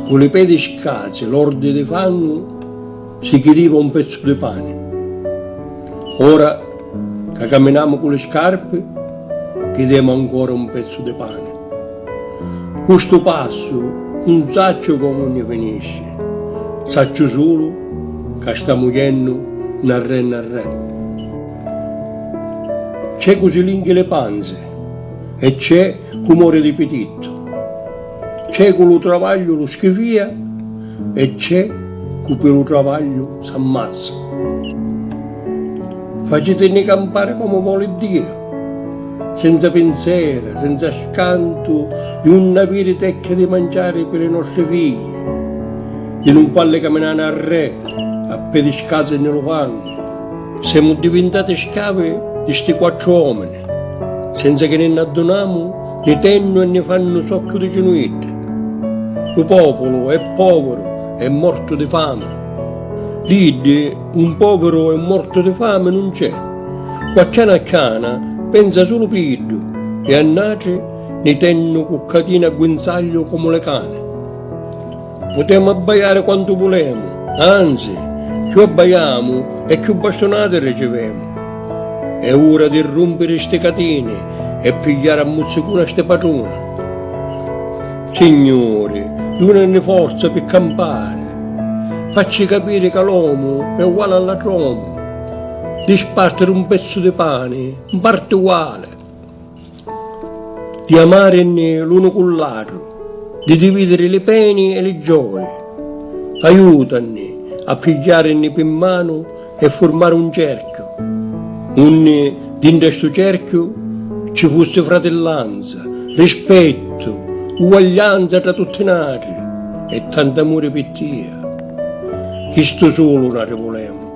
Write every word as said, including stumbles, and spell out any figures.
Cu li pedi scazi, lordi di fangu, si chidiva un pezzu di pani. Ora ca caminamu cu li scarpi, chidemu ancora un pezzu di pani. Cu stu passu nun sacciu comu ni finisci, sacciu sulu ca stamu jennu narrè narrè. C'è cu si linchi li panzi e c'è cu mori di pitittu. C'è cu lu travagliu lu schifia e c'è cu pi lu travagliu s'ammazza. Facitinni campari comu voli Diu, senza pinsera, senza scantu, di nun aviri tecchia di manciari pi li nostri figli, di nun falli caminari arrè a pedi scazi nni lu fangu. Semu divintati schiavi di sti quattru omini, senza chi ni nn'addunamu, ni tennu e ni fannu socchiu di cinuiddi. Lu populu è poviru e mortu di fami. D'iddi un poviru e mortu di fami nun c'è. Cu acchiana acchiana pensa sulu pi iddu e a natri ni tennu cu catini a guinzagliu comu li cani. Putemu abbaiari quantu vulemu, anzi, cchiù abbaiamu e cchiù bastunati ricivemu. È ura di rumpiri sti catini e pigghiari a muzzicuna sti patruna. Signuri, dunanni forza pi campari, facci capiri ca l'omu è uguali a l'atr'omu, di spartiri un pezzu di pani, 'n parti uguali. Di amarinni l'unu cu l'atru, di dividiri li peni e li gioji. Aiutanni a pigghiarinni pi manu e furmari un cerchiu, unni dintra stu cerchiu ci fussi fratillanza, rispettu, uguaglianza tra tutti natri e tant'amuri pi tia. Chistu sulu natri vulemu.